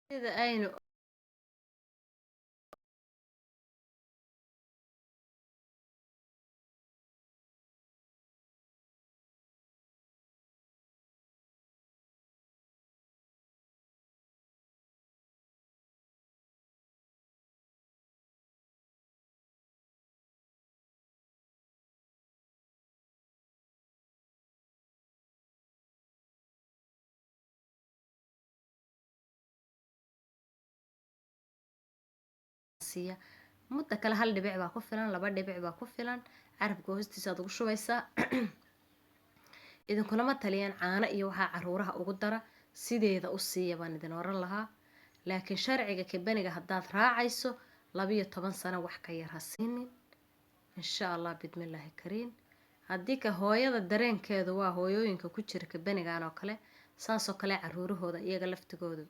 Sida aynu siiya mudda kale, hal dhibic baa ku filan, laba dhibic baa ku filan. Carabka hoostiisa aad ugu shubaysaa. Idinkulama taliyaan caano iyo waxaa caruuraha ugu dara, sideeda u siiya baan idin oran lahaa. Laakiin sharciga kabaniga haddaad raacayso, 12 sano wax ka yar ha siinin, insha Allah bidmillaahi kariim. Haddii ka hooyada dareenkeedu waa hooyooyinka ku jira kabanigan oo kale, saasoo kale caruurahooda iyaga laftigoodu.